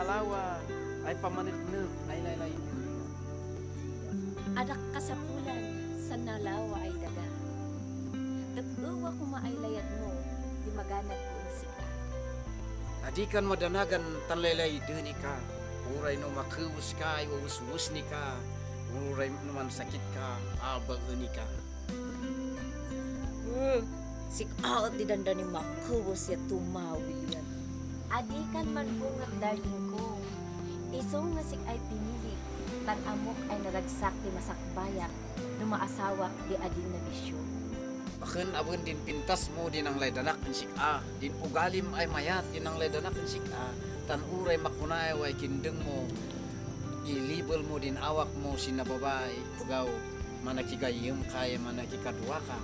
nalawa ay pamanik-nik ay laylay. Adak kasapulan sa nalawa ay daga. Dapuwa kumaaylayad mo, di maganap ko insika. Adikan madanagan tanlaylay duni ka. Uray no makuus ka, ay uus ni ka. Uray naman sakit ka, abang uni ka. Sikaot di danda ni makubos ya tumawil yan. Adikan man bungat darling ko. Isong nasik ay pinili, tan amok ay naragsak di masakbayak, no maasawa di ading na bisyo. Bakit abon din pintas mo din ang laydanak ng sika. Din ugalim ay mayat din ang laydanak ng sika. Tan uray makunay way kindeng mo. Ilibel mo din awak mo sinababay. Pugaw manakigayim kaya manakikadwa ka.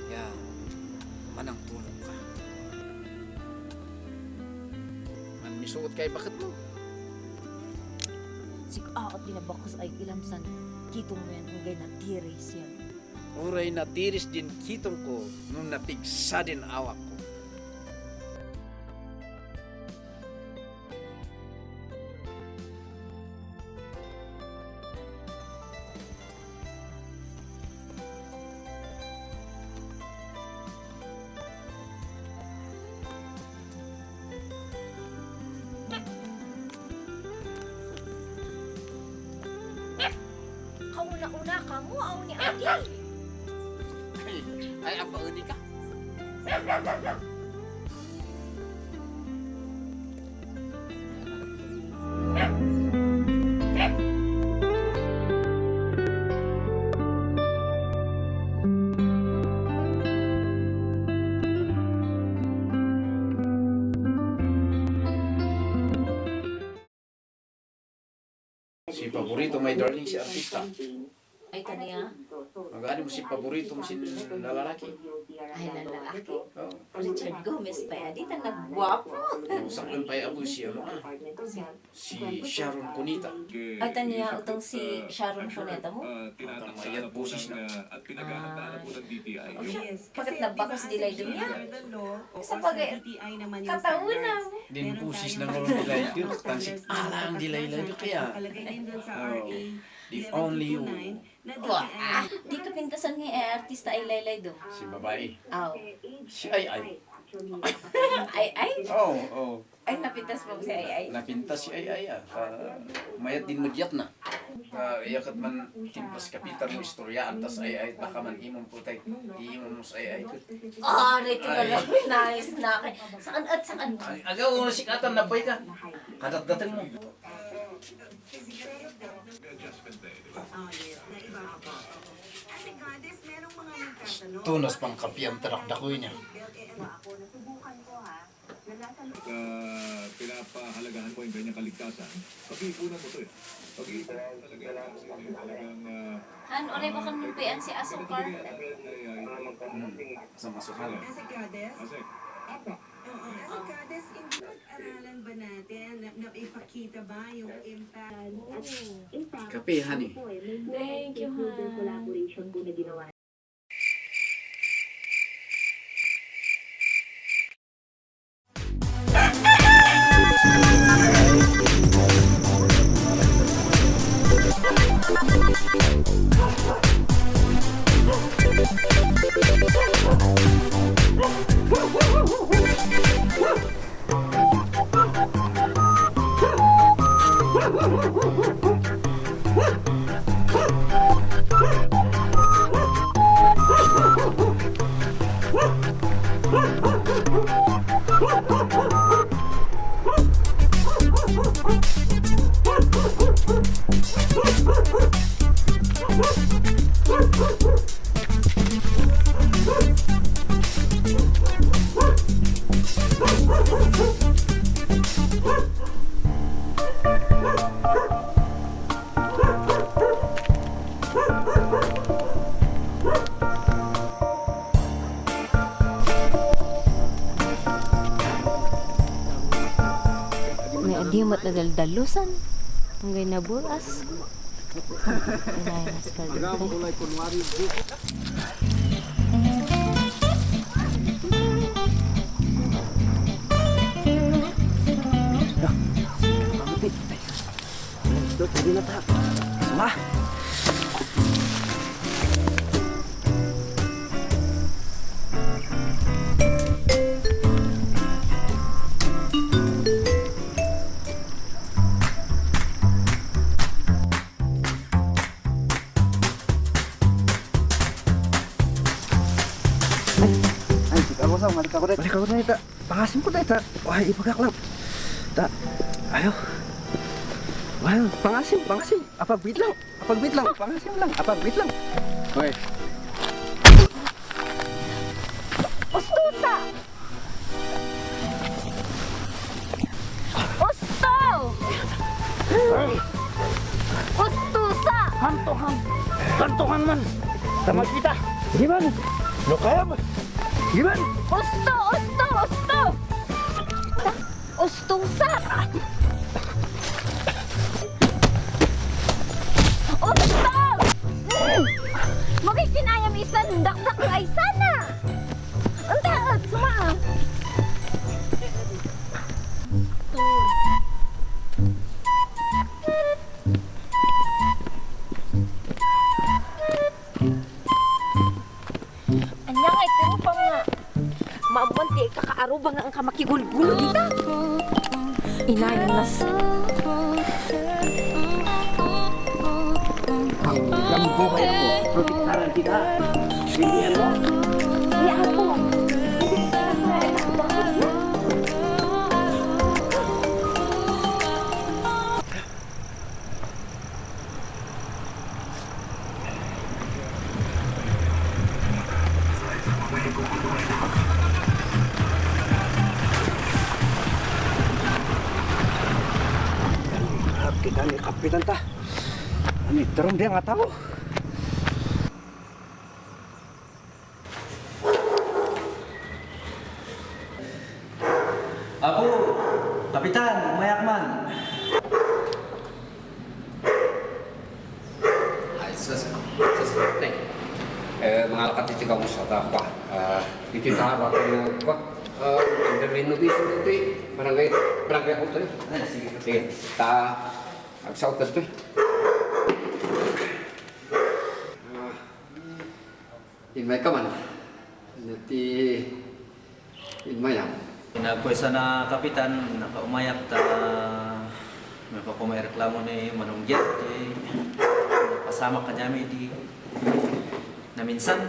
Ya, manang tulong ka. Man misuot kay bakit mo? Sikaot di nabakos ay ilamsan, kitong mo yan kung gay natiris yan. Uray natiris din kitong ko nung napigsa din awak ko. Kauna-una ka mo, aw ni Adi. Ay apa uni ka? Si paborito may darling si artista. Ay, taniya. Magani mo si paborito mo si lalaki. Ay, lalaki. Oh. Richard Gomez pa yan. Di tan nagwapo. Saklan pa abo si ano si Sharon Cunita. Ay, taniya. Utang si Sharon Cuneta mo. Mayat busis na. at pinaghahandaan po ng DTI. Bakit nabakos dilay dun niya? Sa pagay, kataon katauna. Din busis na ngolong dilay ito. Tansik alang dilay lang kaya. Oh, the only you. Wah, di ka pintasan nga artista ay laylay do. Si babae. Aw. Si Ay. Ay. Oh. Ay, napintas mo si ay. Napintas si Ay. Mayat din madyat na. Iyakat man timpas kapitan mo istoryaan tas Ay. Baka man imong putay. Imong mo sa Ay. Rito na lang. Nice na. Saan at saan? Agaw mo sikatan na boy ka. Kadat-datan mo. Tunos pang kapiyang tarakdakoy niya. Pinapahalagahan mo yung ganyang kaligtasan. Pag-iipunan mo to eh. Pag-iipunan mo talaga talagang Han, oray ba kang numpian si Asukar? Sa masukal. Asik. Aralan ba natin? Naipakita ba yung impact? Kape, honey. Thank you, Han. May adimat na daldalusan. Hanggang naburas. Ay, si Carlos ang balik ako dito. Balik ako dito. Pangasim ko dito. Wah, ipagaklap. Ta. Ayo. Wah, pangasim. Apabit lang. Pangasim lang. Apabit lang. Hoy. Ustusa! Usto! Ustusa! Kantongan man. Sama kita. Gimana? Lo kaya ba? Gimana? Usto! Ustusa! Usto! Magikinayam isan, dakdak na ay sana! Ang taot, sumaa! Anya nga, ito pa nga. Maamwanti, kakaaruba nga ang kamakigul-gulo dita. Inayon nas. Lambo kayo ko. Protektaran kita. Bindihan mo. Iya ako. Harap kita ni Kapitan ta. Ani terong dia nggak tahu. Apo, Kapitan, umayak man. Ay, mengalakat itu kamu sudah apa? Itu tahap apa yang apa? Renovasi itu barangkali auto ya. Sige, ta agsaw ka to. Inmay ka man. Nati inmay ang. Pinagpwesa na Kapitan, nakaumayak ta. May pa may reklamo ni Manong Jet. Napasama ka niya di na minsan.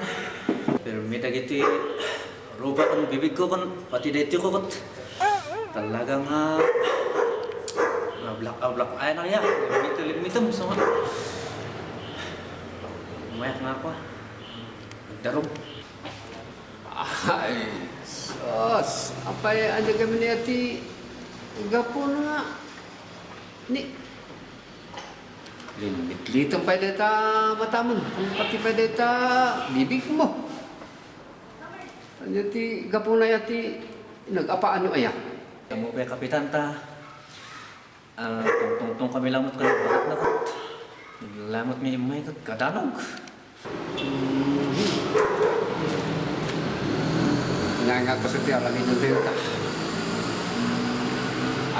Pero may dagiti ruba kong bibig ko kon pati dito ko kot. Talagang black ay na ya. Limito mo sa mga. Umayak nga ako. Nagdarog. Ay, sos, apa ya aja kami niati gapo na ni limit-litang pa data matamon, pati pa data bibig mo. Anyati gapo na yati nag-apaan yung aya. Kamu ba Kapitan ta? Tungtong kami lamot ka bakit na kot. Lamot mi imay kot kadanog. Nga ko sa tiyan lagi doon tayo ta.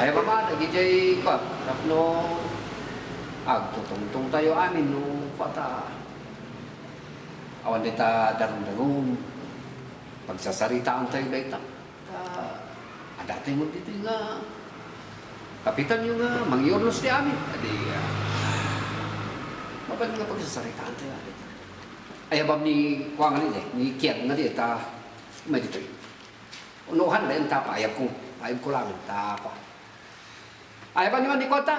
Ayaw pa ba, nagijay ko, tapno agtutungtong tayo amin no pata. Awan dita darong-darong. Pagsasaritaan tayo dahil ta. Adatay mo dito nga. Kapitan yung mangyornos di amin. Adi, mabalik nga pagsasaritaan tayo amin. Ayabam ni Kuang nga ni Kian nga di, ta, may dito yun. Unuhan na yung tapa, ayab ko lang, tapa. Ayabam naman di kota.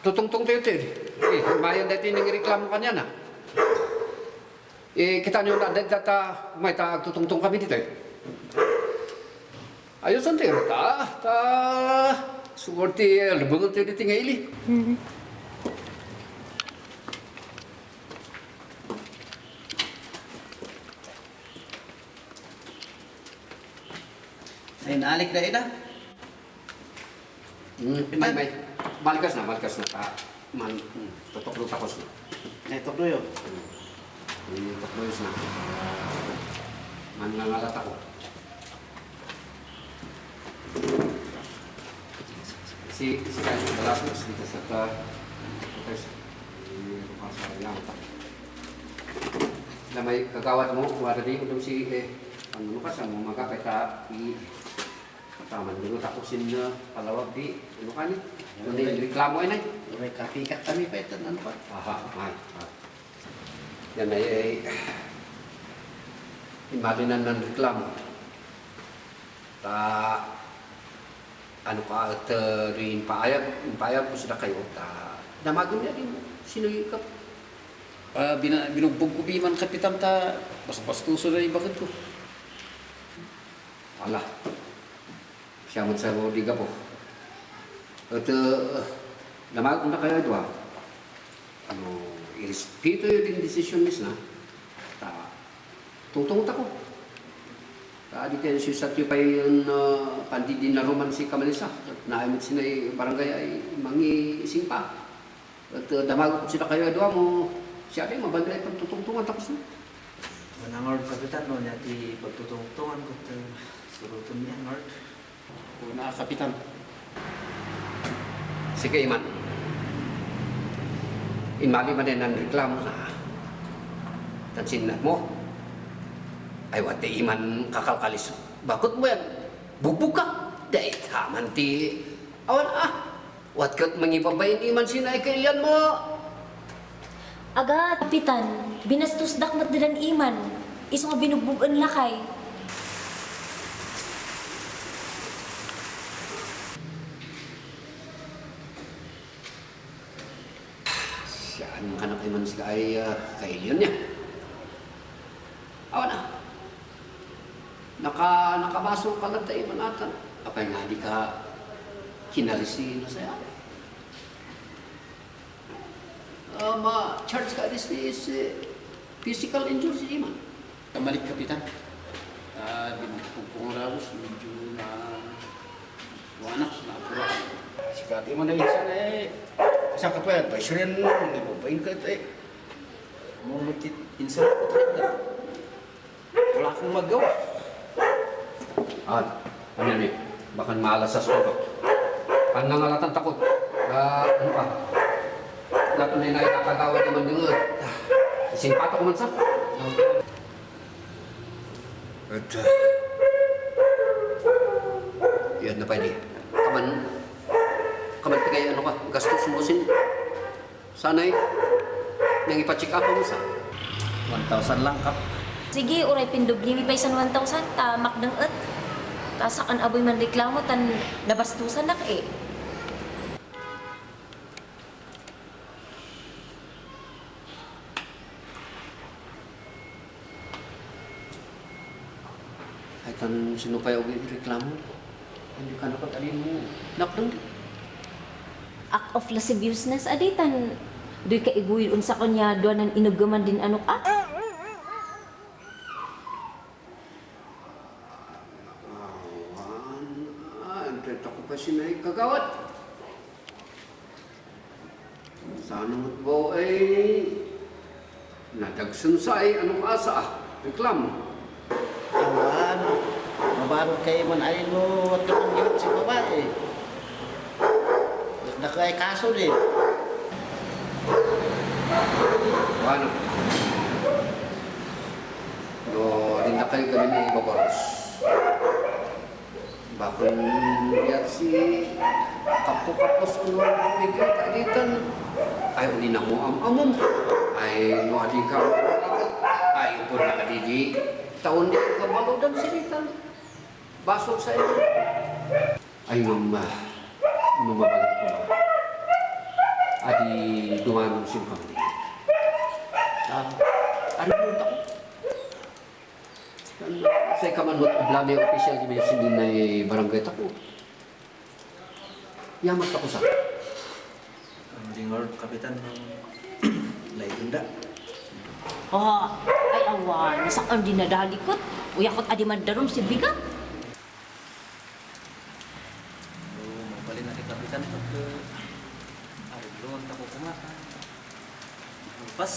Tutungtong tayo tayo. Mayan dati nang reklamo kanya na. Kita nyo na dati may tutungtong kami dito. Ayos ang tayo, suporti, lubungan tayo dito ngayon. Ay naalik na ina. May. Balikas na. Tutok tapos na. Ito do yo. Tutok na. Mangangalat ako. Si Kaya balas na dito sa na may kagawad mo, wala din kung si ano ka sa mga magkakita taman dulu tapusin na palawag di ano ka ni? Ano yung reklamo ay nay? May kapikat kami pa ito. Ano pa? Aha, ay. Yan ay imalinan ng reklamo. Ta ano ka at rin paayag ko sila kayo. Ta damagon niya din sinuyikap. Binugbog ko biman kapitan ta bas-bastuso na bakit ko. Wala. Siya mo sa diga po. At damagon na kayo doon. Ano, irespeto yun din desisyon na. Ta tutungta ko. Di kayo susat yung pa yung pandidin na roman si Kamalisa. At naimot sila barangay ay mangi singpa. At damago ko sila kayo doon mo. Siya rin mabagay pagtutungtungan tapos na. Manangord kapitan no nya ti pagtutungtungan ko suruton niya Lord. Una kapitan. Sige Iman. Inmali man din ang reklamo na tansin na mo. Ay wate Iman kakalkalis. Bakit mo yan? Bugbog ka. Dahil taman ti. Awan wat kat mangipabayin Iman sinay kailian mo. Aga, kapitan, binastos dakmat dilan iman. Iso nga binugbugan lakay. Siyaan kanak Iman sila ay kailian niya. Awan nakabasok ka lang tayo manatan. Apay nga di ka kinalisi na saya. Ma-charge ka is physical injury si Iman. Kamalik kapitan. Binugbog ko ng rabos medyo na wanak na pura. Sikati mo na isa na Sa kapayat, pa siya rin, ipapain ka ito Mumutit insa ko tayo. Wala akong magawa. Ano yan Bakan maalasas ko ka. Panangalatan takot. Ano ka? Natunay na nakagawa naman yung simpato ko man sa. At yan na pa ini. Kaman tigay ano ka, gastos mo sin. Sana'y nang ipacheck up mo sa. 1,000 lang kap. Sige, uray pindubli mi paisan 1,000, tamak ng et. Tasakan aboy man reklamo, tan nabastusan nak eh. Ay tan sinupay og reklamo. Hindi ka napag-alin mo. Nakdang. Act of lasciviousness, aditan. Doy ka iguil unsa kanya doanan inugaman din ano ka? Antret ako pa sinay kagawat. Sana mo ay nadagsunsay anong asa reklamo. Awan, mabarog kayo man ay no, at yung yun si babae. Nakay kaso din. Ano? No, din na kayo kami ni Babaros. Bakit yan si kapos ko nung bigyan talitan. Ay, uli na mo amom. Ay, no, adi ka. Ay, po na kadidi. Taon din ka maludan silitan. Basok sa iyo. Ay, mamabalag ko ba? Adi, dumanong simpang din. Ano po ito? Saya kaman buat belanja official di Malaysia di nai barangay tako. Yamat ako sa. Lingord kapitan ng Laigunda. Ay awan, saan din nadalikot? Uyakot adi mandarom si Biga. Mapalin natin kapitan pag arigloon ako kumaka. Pas.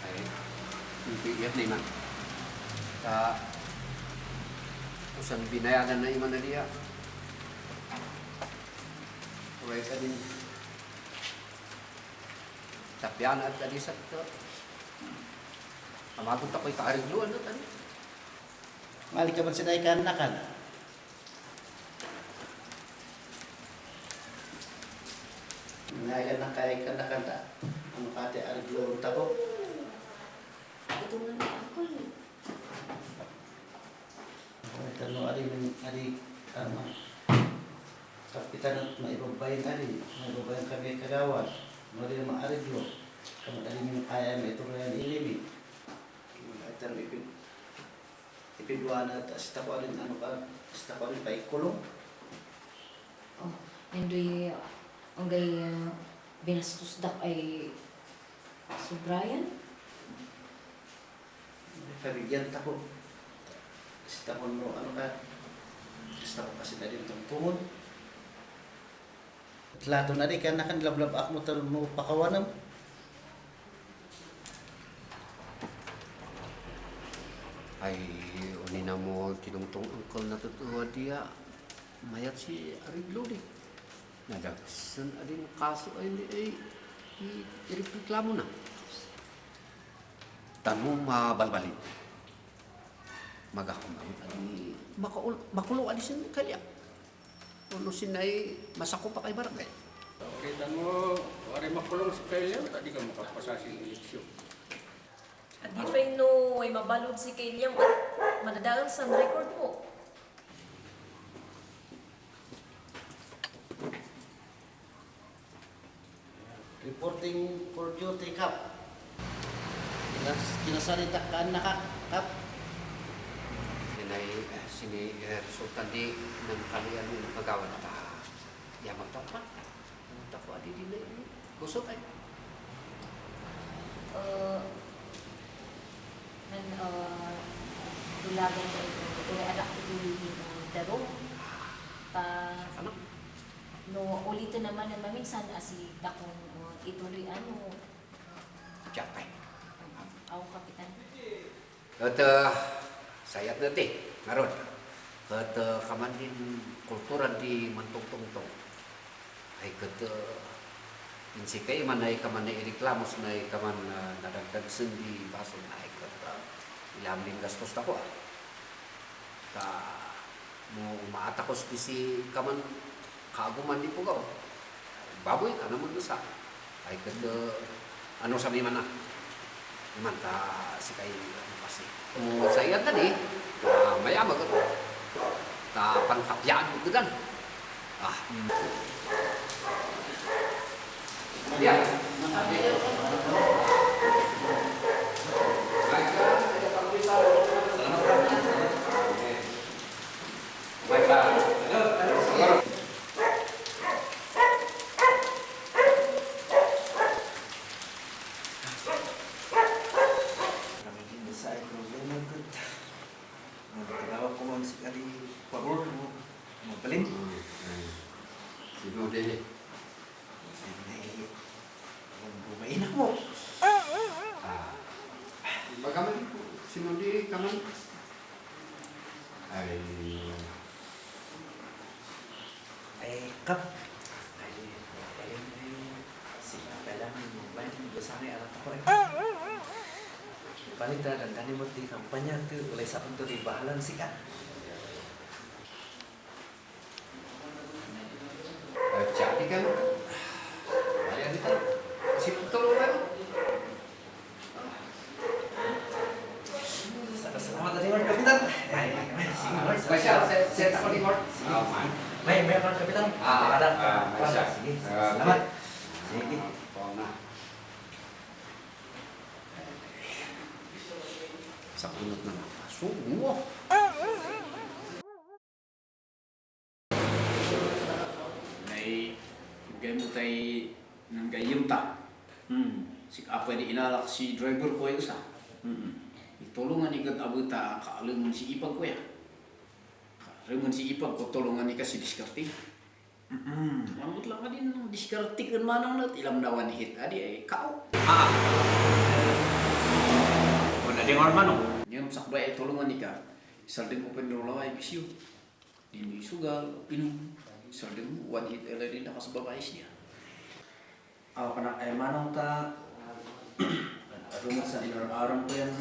Ay, hindi yan na iman. Usan binayanan na iman na niya. Uray ka din. Tapyan at kalisat ka. Amagot ako'y kaarigluan na tani. Mali ka man sinay kanakan. Sinayan na kaya kanda-kanda. Ano kate ariglo tako? Ito nga ni Uncle. Tano ari kapitan at maibabayan ari. Maibabayan kami kagawad. Mali na maariglo. Kamu ari min kaya may ito na ilimi. Ito ipidwa na tas tako rin ano ka. Tas tako rin pa ikulong. Oh, hindi ang gay binastos dak ay sobrayan. Pabigyan tako. Tas tako no ano ka. Tas tako kasi na din itong tungod. At lato na rin kaya nakanlablab ako mo talong mo pakawanam. Ay, unina mo tinungtong angkol na totoo dia. Mayat si Ariglo di. Nadagsan adin kaso ay ireklamo na. Tanong mabalbalin. Magakumang ani makulo adi sin kaya. Uno sinay masako pa kay barangay. Kita mo, wari makulong si Kyle, tadi ka makapasa si eleksyon. At di pa no ay mabalod si Kayliam at madadalang sa record mo. Reporting for duty, Kap. Kinasalita ka na, Kap. Sinay sini resulta di ng kalian ng pagawan ta. Ya magtapat. Tako adi di na. Kusot ay. Tulagan na ito. Kaya anak ko din darong. Ano? No, ulitin naman na maminsan asi dakong ituloy ano. Capay. Ako kapitan. Kata sayat nanti ngaron. Kata kaman din kultura di mantong-tong-tong. Ay kata insikay man ay kaman na ireklamos na ay kaman nadagdag sendi baso na ay kata ilam din gastos tako. Ka mo umaatakos di si kaman kaaguman di pugaw. Baboy ka naman sa. Ay kata ano sa mana? Manta si kay ano kasi. Kung saya tadi, maya magot. Ta pangkapyaan mo dan. Ah. Ya. Sino din? Bumain ako. Bagaman sino di kaman? Ay Kap. Siapa lang main bersama alat ako rin. Panita dan tani mo di kampanya tu oleh sa untuk di bahalan sih Kak. jadi kan ayah kita si tolong kan Selamat dari Lord Kapitan. spesial saya takut di Lord Baik, Lord Kapitan. Ada. Sige. Selamat. Sige. Sakunot na semua Nay gay mo tay nang gayem ta. Si apa di inalak si driver ko yung sa. Itulungan ikat abuta kaalengan si ipag ko ya. Kaalengan si ipag ko tulungan ikat si diskarti. Mambut lang din diskarti kan manang nat ilam dawan hit adi ay kau. Wala ding ormano. Ngam sakbay tulungan ikat. Saldeng open door laway bisyo. Ini sugal pinum. Saldeng one hit ala din nakasababais niya. Ako na ay manong ta. Rumah sa inararam ko yan.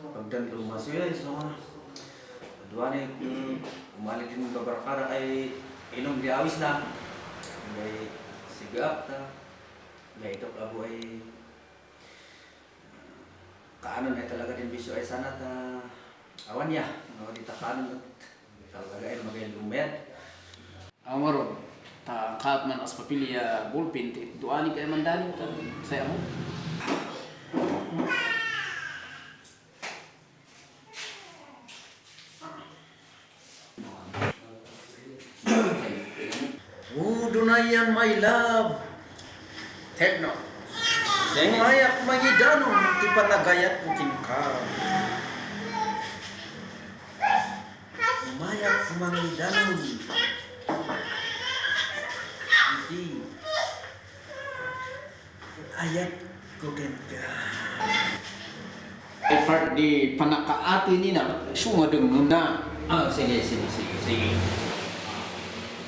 Pagdan rumah siya so dua ni umali din beberapa ay inom di awis na. Ngay sigap ta. Ito abo ay kaano na talaga din bisyo ay sana ta awan ya di ta kaano talaga ay magayon lumed. Amaron, ta kaat man as papilya ballpen ti duani kay mandani ta saya mo. Dunayan my love. Techno. Yang mayak magidano ti panagayat mo ka. Mayak magidano. Hindi. Ayat ko ka. Ay part di panakaati ni na sumadeng na. Sige.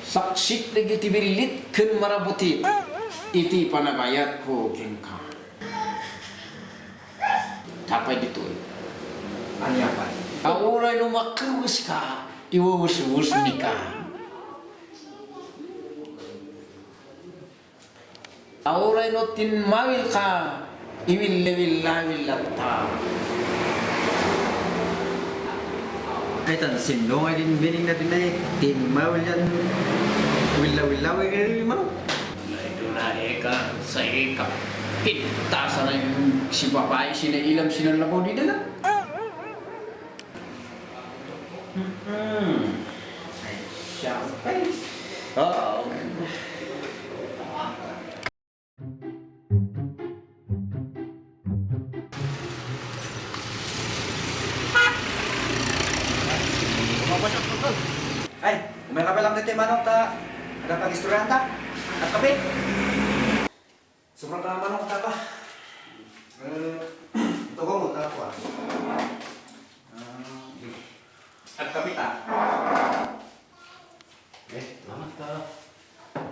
Saksit lagi ti bilit ken marabutit. Iti panagayat ko kengka. Tapay dito eh. Ano yan pa? Auray no makrus ka, iwusus ni ka. Auray no tinmawil ka, iwil-lawil lata. Ay tan sindong ay din bining natin ay timawil yan. Wilaw-wilaw ay mano. Ito na eka, sa eka. Itasa na yung si babae, sinailam, sinalabaw di dala. Ay siya. Ay. Oo. Ay, may kape lang dito manok ta. Ada pang istoryan ta? At kape? Sobrang ka manok ta pa. Ito ko mo ta ko. At kape ta. Selamat ka.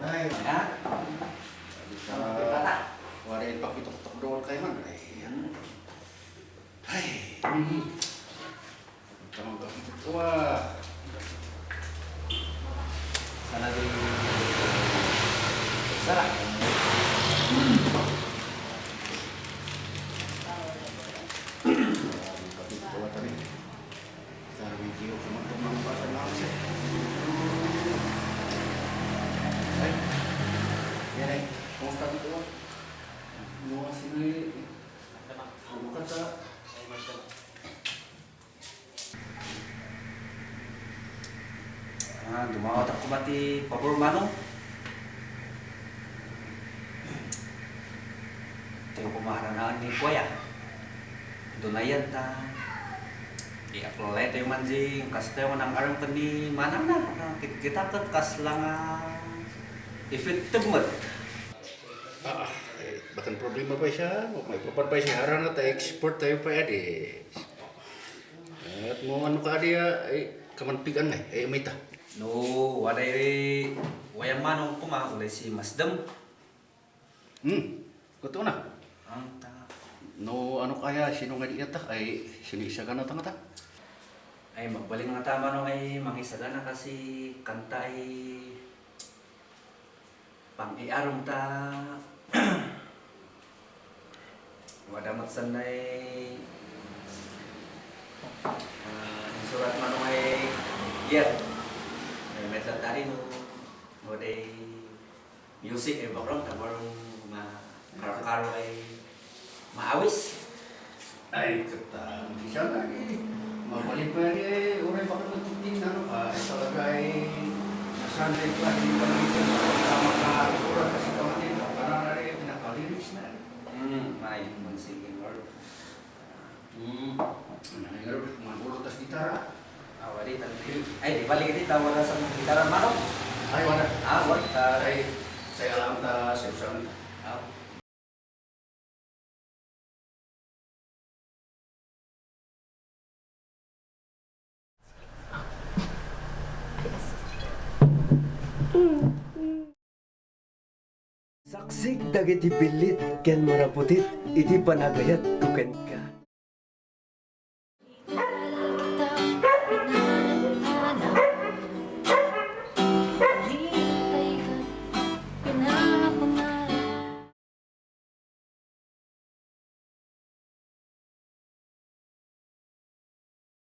Ay, ha? Kape ta. Wala yung pakitok-tok doon kayo man. Ay. Tamang kapitok ko Sana di sarap. Kapitok ko tadi. Cara video teman-teman pasal langsung. Ay. Yan ay. Kumusta dito? Mga sini. Bukan sa. Dumawat ako ba ti pabor manong? Tayo kumaharanaan ni Kuya. Dunayan ta. I-apply tayo manjing. Kas tayo nang arang ka ni manang na. Kita kat kas lang effective mo. Bahkan problema pa siya. May papan pa siya. Harang na tayo export tayo pa ya At mo ano ka kamanpigan na may ta. No, waday wayang manong kuma ulay si Masdam. Kuto na. Ang ta. No, ano kaya, sino nga diya ta? Ay, sinisa ka na ta. Ay magbalik nga ta manong ay mangisaga na kasi kanta ay pang-iarong ta. Wadamat sanay surat manong ay yeah. May metlat tadi no day music ay background tabarong karo-karo ay maawis. Ay, kata, di siya na mabalik pa uray baka nagtutin ano ka, talaga ay nasanay pa, hindi pa lang ito tama ka surat kasi kamatin ka, para na rin pinaka-lyrics na. May mansingin or Nangyayari, mabulot tas gitara. awali tadi. Ay di balik kita wala sa gitaran manong. Ay, wala. What? Saya alam ta, saya usahan. Saksik dagiti bilit ken maraputit iti panagayat kuken ka.